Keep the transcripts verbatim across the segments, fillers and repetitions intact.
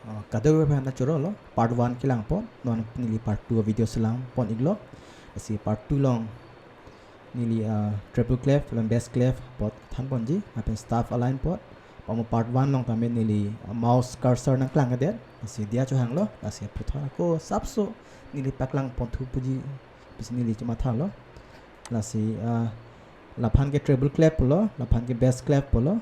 Uh, kadokave aphan ta choro lo, part one kelang pon, non neli part two video si lang pon iklo. Lasi part two along neli, uh, treble clef, lapen bass clef apot than ponji, lapen staff align apot. Pamo part one along tame neli, uh, mouse cursor nangklang kedet, lasi diya chohanglo, lasi puthot ako sapso neli paklang pon thu puji, pusi neli chemathalo. Lasi, uh, laphan ke treble clef pulo, laphan ke bass clef pulo.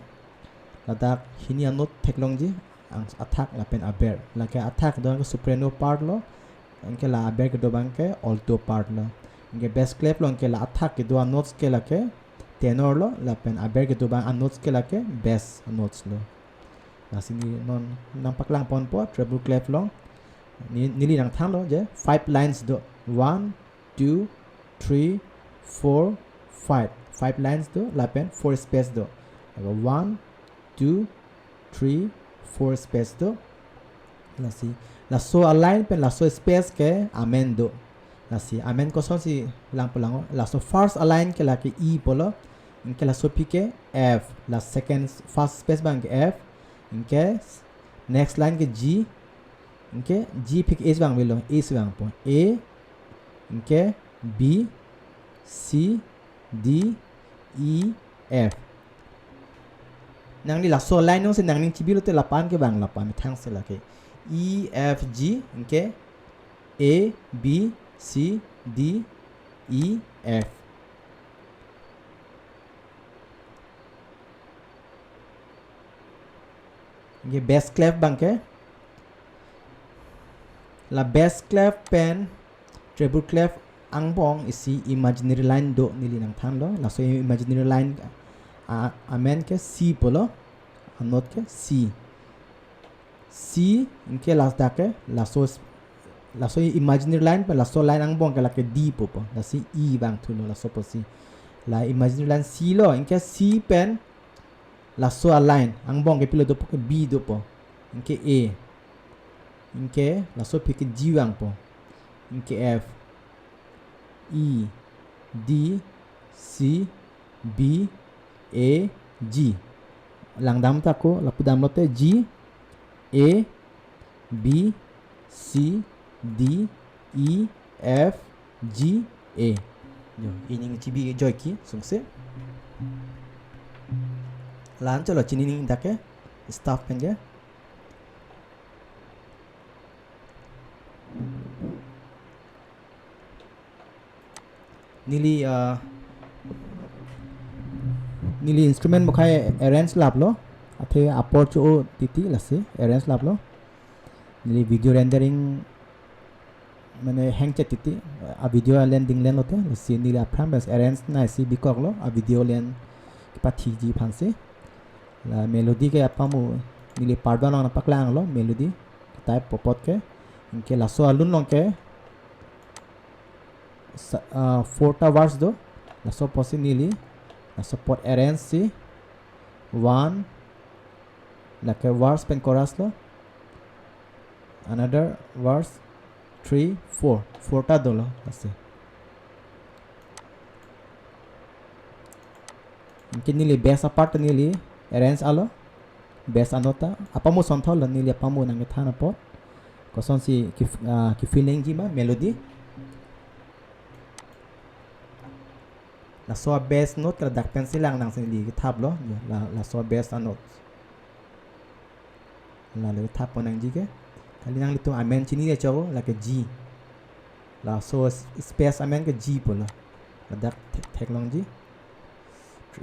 Ladak hini a-note theklongji, ang athak lapen aber. Lake athak do ke soprano part lo, anke la aber kedo abang ke alto part lo. Anke bass clef lo, anke la athak kedo a-notes ke lake tenor lo, lapen aber kedo abang a-notes ke lake bass notes lo. Lasi neli non nangpaklang ponpo treble clef along. Ne-, neli nangthanlo je five lines do. One, two, three, four, five. Five lines do, lapen four space do. Lapen one, two, three, four space do. Lasi, laso a-line pen laso space ke amen do. Lasi, amen kosonsi lang pulo, laso first a-line ke lake E pulo, anke laso aphi ke F, la second, first space abang ke F, anke next line ke G, anke G aphi ke A si vangvelo, A si vangpo. A, anke B, C, D, E, F. Nangli laso line alongsi nangning chibi lote lapu-an ke vang, lapu-an methang si lake E, F, G, anke A, B, C, D, E, F. Anke bass clef abang ke, la bass clef pen treble clef angbong isi imaginary line do, neli nangthanlo. Laso imaginary line a, amen ke C pulo, a-note ke C. C, anke ladak ke laso, laso imaginary line pen laso line angbong ke lake D pupo. Lasi E vangthulo laso apotsi. La imaginary line C lo, anke C pen laso a-line angbong ke pilo dopo ke, B dopo. Anke A. Anke laso aphi ke G vangpo. Anke F, E, D, C, B, A, G. Langdam ta ako, lapu damlote G, A, B, C, D, E, F, G, A. Jo, ining chibi joike sungse. La-an cholo chinining dak ke, staff pen ke. Neli, ah, neli instrument mukhai arrange laplo, athe apor cho-o titi, lasi arrange laplo. Neli video rendering mane hang chet titi, a-video alen dinglen lote, lasi neli aphrang bas arrange nai si bikoklo, a-video alen kepathiji aphansi. La melody ke apamu neli part one along paklanglo, melody type pu apot ke. Anke laso alun along ke sa-, ah, four ta verse do. Laso apotsi neli, laso apot arrange si one, lake verse pen chorus lo, another verse, three, four, four ta dolo, lasi. Anke neli bass apart neli arrange alo. Bass a-note ta apamu sonthol lo, neli apamu nangkethan apot. Kosonsi ke, ah, ke feeling ji ma melody. Laso bass note ke ladak pensi lang nangsi neli kethaplo. La, laso bass a-note. Lale thap pon nangji ke. Kali nanglitum amen chinine chok, lake G. Laso s-, space amen ke G pulo. Ladak thek-, theklongji.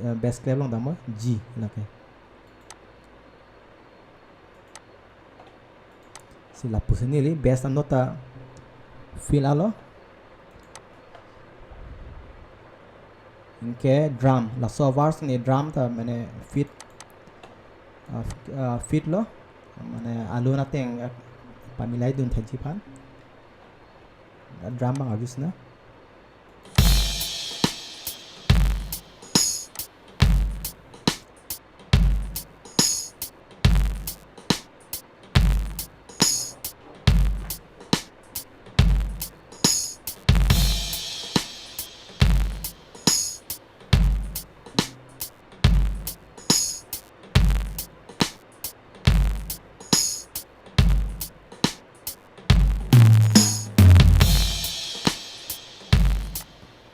Eh, bass clef along damlo, G, lake. Si lapusi neli bass a-note ta fill alo. Anke drum, laso verse ni drum ta mane fit, ah, f-, ah, fit lo, mane alun ateng, eh, pamilai dun thekji aphan. Drum abang arjusna.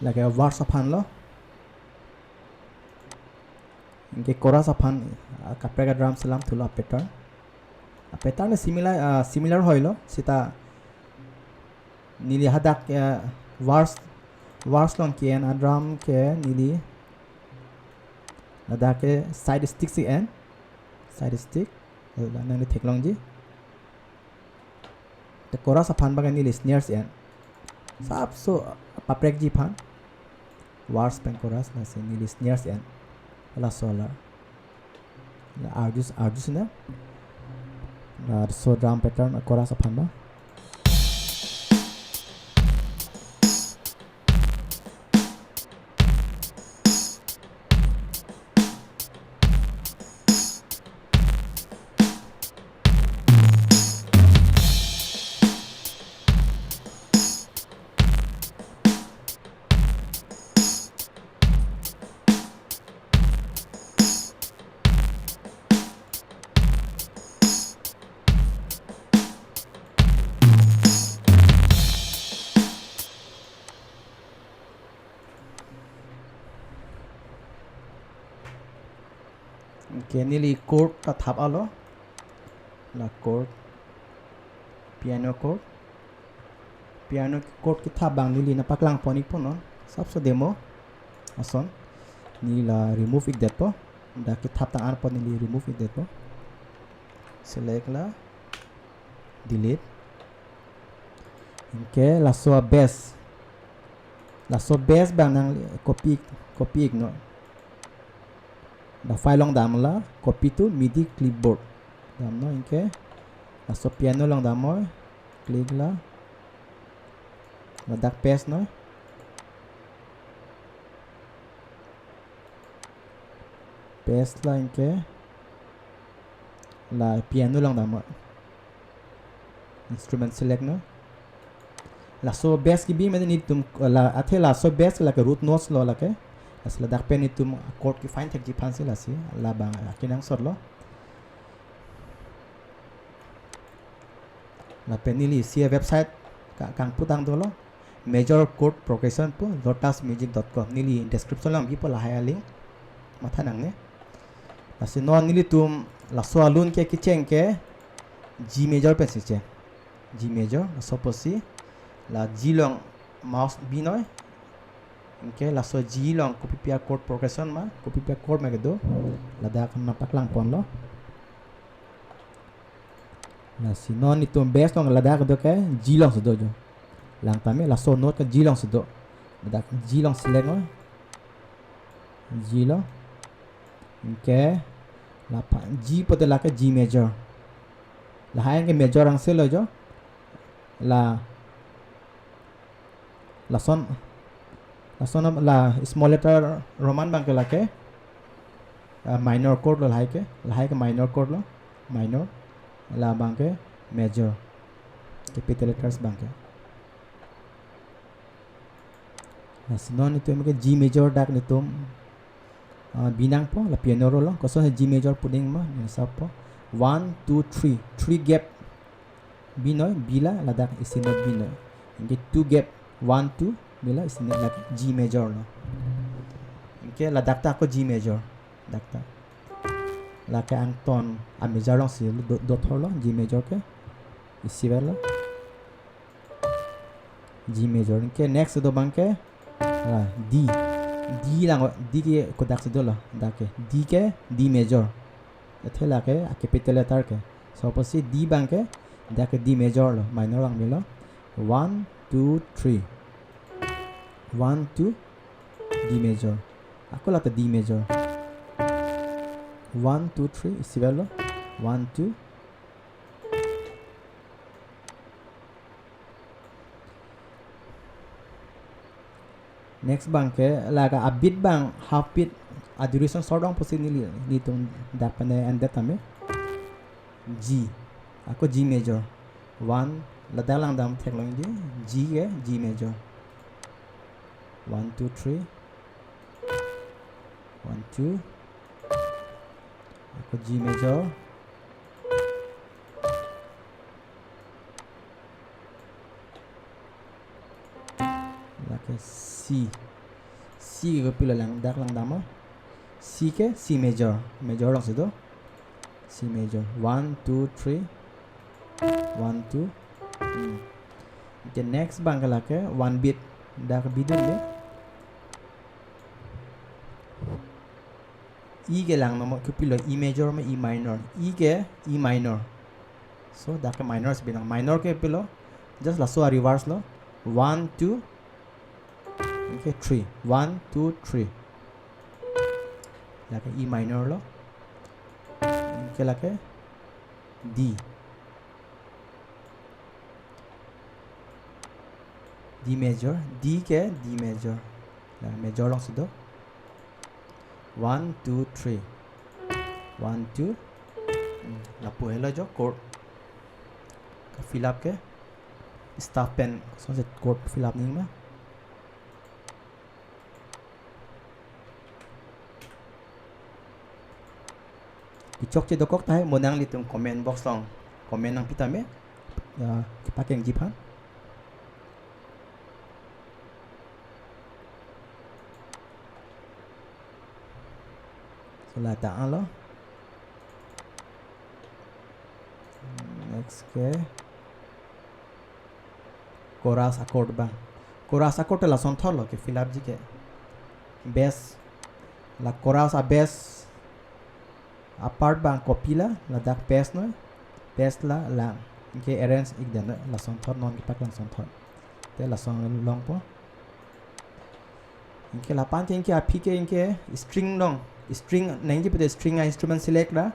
Lake verse aphan lo. Anke chorus aphan, ah, kaprek a-drum si lamthulo a-pattern. A-pattern similar, ah, similar hoilo. Seta neli hadak, ah, verse, verse along ke-en a-drum ke neli hadak ke side stick si en. Side stick. Eh, la nangli theklongji. Te chorus aphan bang neli snare si en. Sapso paprekji aphan. Verse pen chorus lasi neli snare si en. Laso la. La arjus, arjus na. Laso drum pattern chorus aphan ba. Anke neli chord ta thap-etlo. La chord. Piano chord. Piano chord kethap abang neli nangpaklang pon-ikpo non. Sapso demo. Ason. Neli la remove-ikdetpo. Dak kethap tang-an apot neli remove-ikdetpo. Select la. Delete. Anke laso a-bass. Laso bass abang nangli copy, copy-iknon. Dak file along damlo, copy to MIDI clipboard. Damnon anke. Laso piano along damnon. Click la. Ladak paste non. Paste la anke. La piano along damnon. Instrument select non. Laso bass kebi mene nelitum la athe laso bass lake root notes lo lake. Lasi ladak pen nelitum chord ke-find thekji aphan si lasi labang akenangsot lo. Lapen neli isi a-website ka-, kangpu tang dolo. Major chord progression pu lotus music dot com. Neli description along bipo lahai a-link. Matha nangne. Lasi non nelitum laso alun ke kecheng ke G major pensi cheng. G major, laso apotsi la G along mouse binoi. Anke laso G along kopipi a-chord progression ma, kopipi a-chord ma kedo. Ladak nangpaklang ponlo. Lasi non nelitum bass along ladak do ke G alongsi do jo. Lang tame laso note ke G alongsi do. Ladak G along select non. G along. Anke la pa-, G pulote lake G major. Lahai ke major angse lo jo. La lason, lason la small letter Roman abang ke lake, ah, minor chord lo lahai ke, lahai ke minor chord lo, minor, labang ke major, capital letters abang ke. Lasi non nelitum ke G major dak nelitum, ah, binangpo, la piano rolo, koson G major puding ma, nangsapo. One, two, three. Three gap binoi, bila, ladak isi note binoi. Anke two gap, one, two, bila, isi note la G major lo. Anke ladak ta ako G major. Dak ta. Lake angton a-major alongsi do, dothorlo, G major ke. Isi verlo. G major. Anke next do abang ke, ah, D. D lang, D ke kodaksi dolo. Dak ke. D ke D major. Athe lake a-capital letter ke. Laso apotsi D abang ke, dak ke D major lo. Minor abang melo. One, two, three. One, two, D major. Ako la ta D major. One, two, three. Isi verlo. One, two. Next abang ke, lake a-beat abang half beat, a-duration short ong pusi neli, nelitum dak pen endet tame. G. Ako G major. One, ladak lang dam theklongji, G ke, G major. One, two, three. One, two. Ako G major. Lake C. C ke kopilo lang, dak langdamnon. C ke C major. Major alongsi do. C major. One, two, three. One, two. Hmm. The next abang ke lake one beat. Dak bidun de. E ke langdamnon, kopilo, E major ma E minor. E ke E minor. So, dak ke minor si binong. Minor ke kopilo, just laso a-reverse lo. One, two, anke three. One, two, three. Lake E minor lo. Anke lake D. D major. D ke D major. La major alongsi do. One, two, three. One, two. Hmm, lapu helo jo chord. Ka-fill up ke staff pen kosonsi chord fill up nangji ma. Kechokche dokok tahai mo, nanglitum comment box along comment nangpi tame. Ya, kepakengji aphan. So, la ta-an lo. Next ke chorus a-chord abang. Chorus a-chord te lasonthot lo ke-fill up ji ke. Bass, la chorus a-bass a-part abang copy la, ladak paste noi. Paste la, la. Anke arrange ik den noi, lasonthot non kepaklang sonthot. Te lason longpo. Anke lapen te anke aphi ke anke string along. String nangji pute string a-instrument select ra.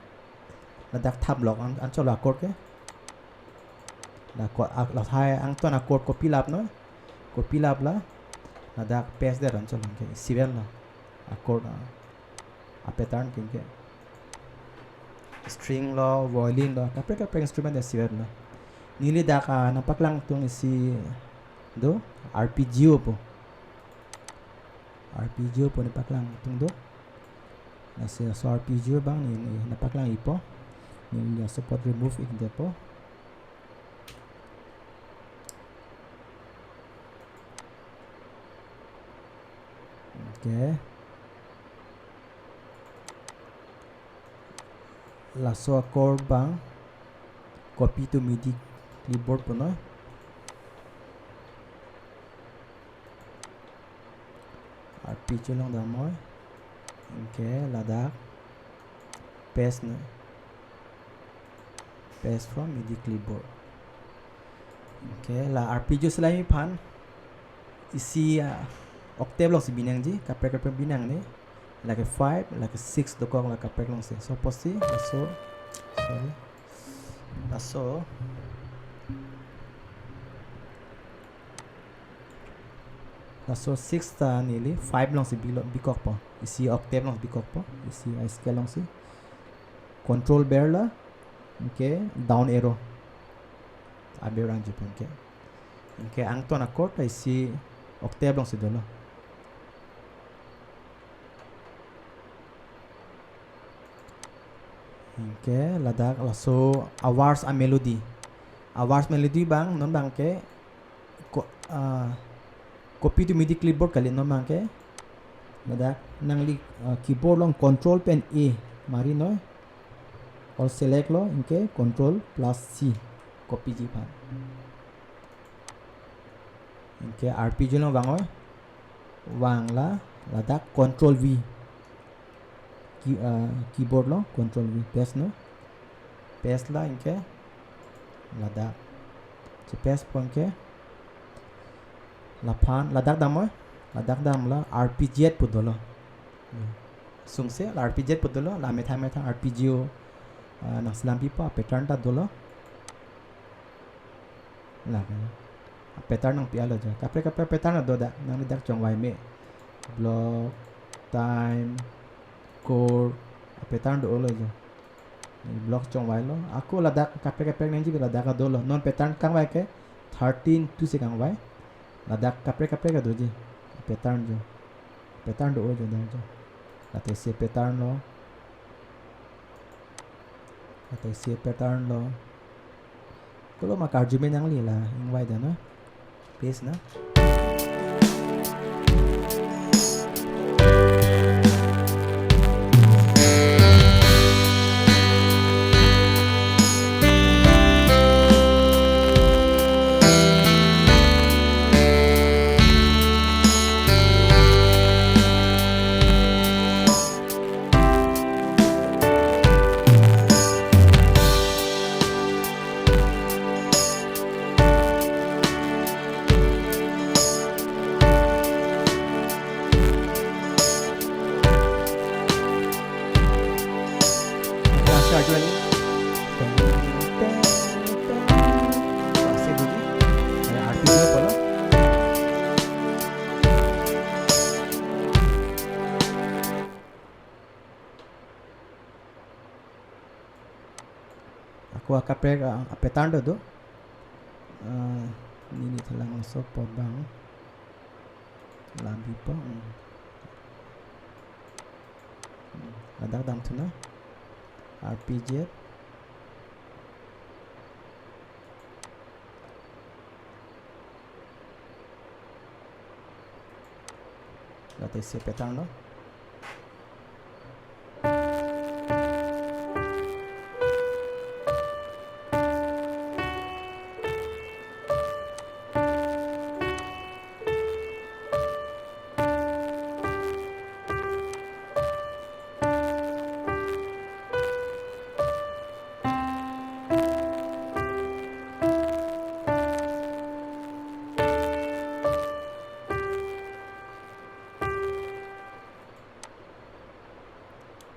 Ladak thap lok an, anchot lo a-chord ke. La ko-, a-, lahai angton a-chord copy lap noi. Copy lap la. Ladak paste det anchot lo anke isivet lo. A-chord a, a-pattern ke anke. String lo, violin lo, kaprek kaprek instrument isivet lo. Neli dak, ah, nangpaklangtung isi do, arpeggio pu. Arpeggio pu nangpaklangtung do. Lasi laso arpeggio abang neli nangpaklang ikpo. Neli laso apot remove ik detpo. Okay. Laso a-chord abang copy to MIDI clipboard pu noi. Arpeggio along dam noi. Anke ladak paste noi. Paste from MIDI clipboard. Anke la arpeggio si lahai aphan isi, ah, octave alongsi bi nangji, kaprek kaprek bi nangne. Lake five, lake six dokok la kaprek alongsi. So, pusi, laso, sorry. Laso, laso six ta neli five alongsi bilo, bikokpo. Isi octave alongsi bikokpo. Isi a-scale alongsi. Control ber la, anke down arrow. Aber angji aphan ke. Anke angton a-chord ta isi octave alongsi dolo. Anke ladak laso a-verse a-melody. A-verse melody abang, non abang ke co-, ah, copy to MIDI clipboard kali non abang ke. Ladak nangli, ah, keyboard along control pen A mari noi. All select lo, anke control plus C copy ji aphan. Anke arpeggio along vang noi. Vang la, ladak control V. Key-, ah, keyboard along control V, paste noi. Paste la anke ladak. Si paste pu anke. Laphan, ladak dam noi. Ladak dam la arpeggiate pu dolo. Sungse la arpeggiate pu dolo, la methang methang arpeggio, ah, nangselam pipo, pattern ta dolo. La, pattern nangpi-et lo jo. Kaprek kaprek pattern do dak, nangli dak chongvai me. Block, time, chord, pattern dolo jo. Block chongvai lo. Ako ladak kaprek kaprek nangji ladak dolo. Non pattern kangvai ke thirteen two si kangvai. Ladak kaprek kaprek doji. Pattern jo. Pattern do jo dak jo. Late isi pattern lo. Late isi pattern lo. Kolo ma karju me nangli la ingvai dana. Paste na. Arjun. Teng, teng, teng. Lasi didi. Ada arpeggio pulo. Ako akaprek, ah, a-pattern do do. Ah, neli thalang laso apot abang. Labi po. Hmm. Hmm. Ladak damthu na. Arpeggio. Late isi a-pattern lo.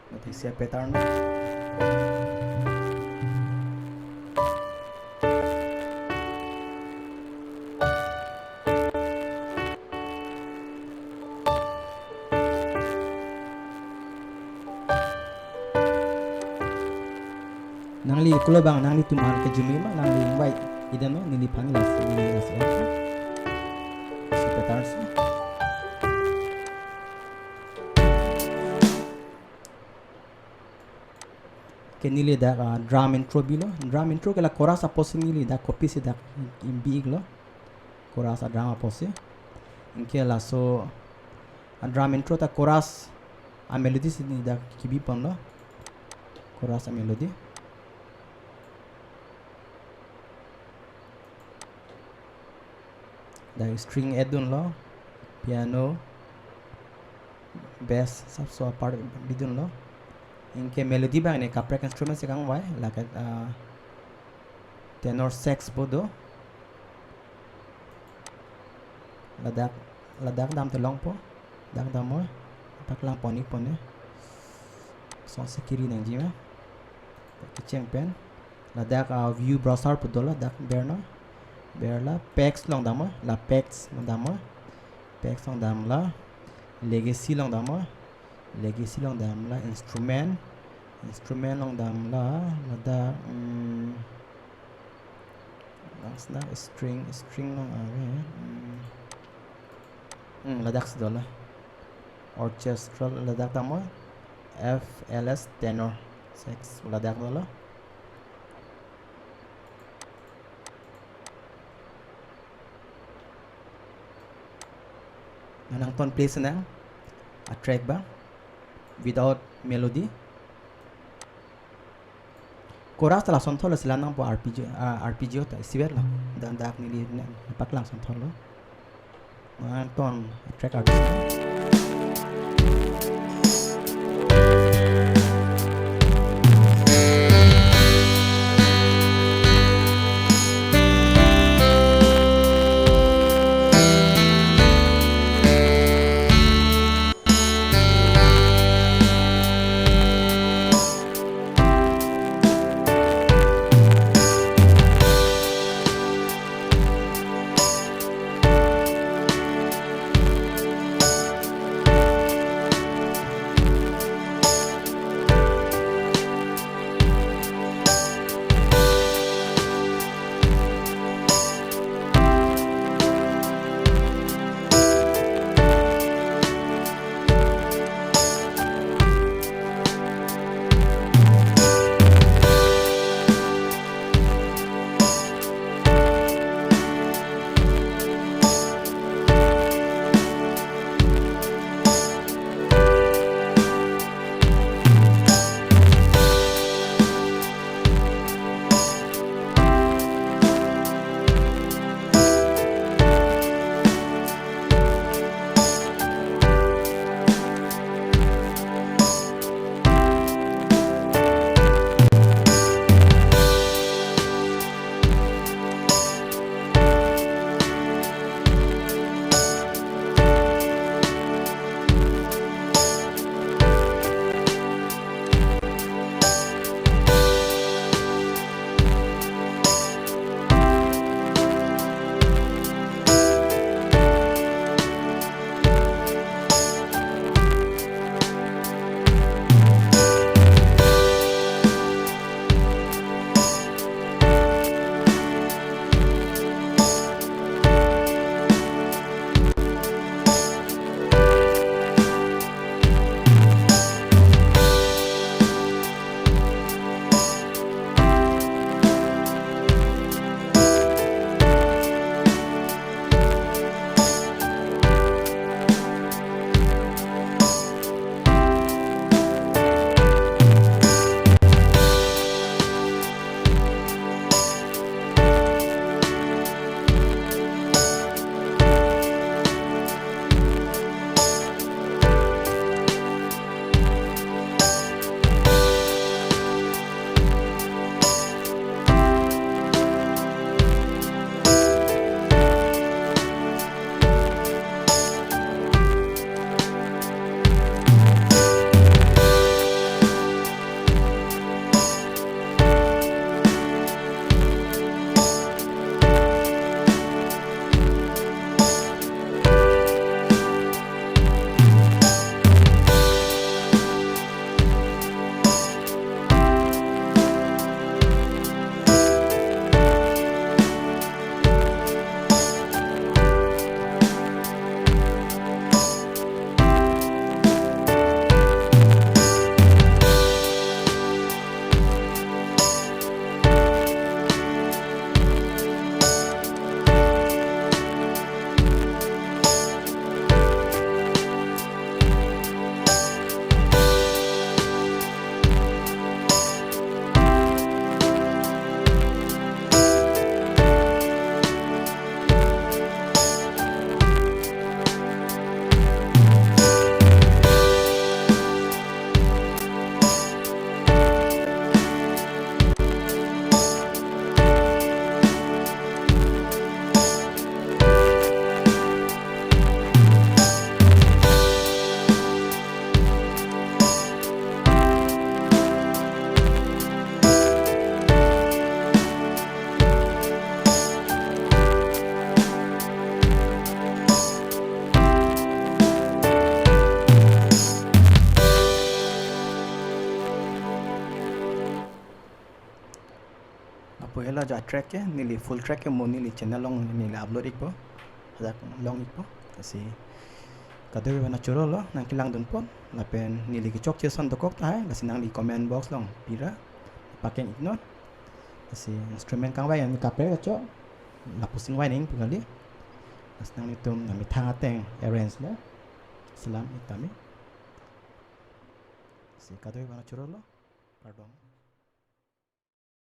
Late isi a-pattern. Nangli kulo abang, nanglitum aphan kejui ma, nangli invite ida non, neliphan lasi, neli lasi. Isi a-pattern si. Ke neli dak, ah, drum intro bilo. Drum intro ke la chorus apotsi neli dak copy si dak bi-iklo. Chorus a-drum apotsi. Anke laso a-drum intro ta chorus a-melody si neli dak kebi ponlo. Chorus a-melody. Dak string add dunlo, piano, bass, sapso apart bidunlo. Anke melody abang ne kaprek instrument si kangvai, lake, ah, tenor sax bo do. Ladak, ladak dam telong po, dak dam mo, paklang pon-ik pon ne. Song si kiri nangji ma. Kecheng pen. Ladak, ah, view browser pu dolo, dak ber non. Ber la packs along dam non, la packs along dam non. Packs along dam la, legacy along dam non. Legacy along dam la instrument. Instrument along dam la, ladak, mm, langsna string, string along ave. Mm. Hmm, ladak si dolo. Orchestral ladak dam non. F L S tenor. Sax ladak dolo. Nangtum play sinang a-track abang without melody. Chorus ta lason thotlo, si la nangpo arpeggio, ah, arpeggio ta isivet lo. Dan dak neli ne, ne paklang son thotlo. Nangtum track artist. Helo jo track ke, neli full track ke mo neli channel along neli upload ikpo. Ajak long ikpo. Lasi kadokave aphan choro lo, nangkelangdun pon. Lapen neli kechokche ason dokok tahai, lasi nangli comment box along pira. Pakeng iknon. Lasi instrument kangvai an kaprek acho. Lapusi ingvai nangji pu kali. Lasi nanglitum nangmethang ateng arrange lo. Selam ik tame. Lasi kadokave aphan choro lo. Kardom.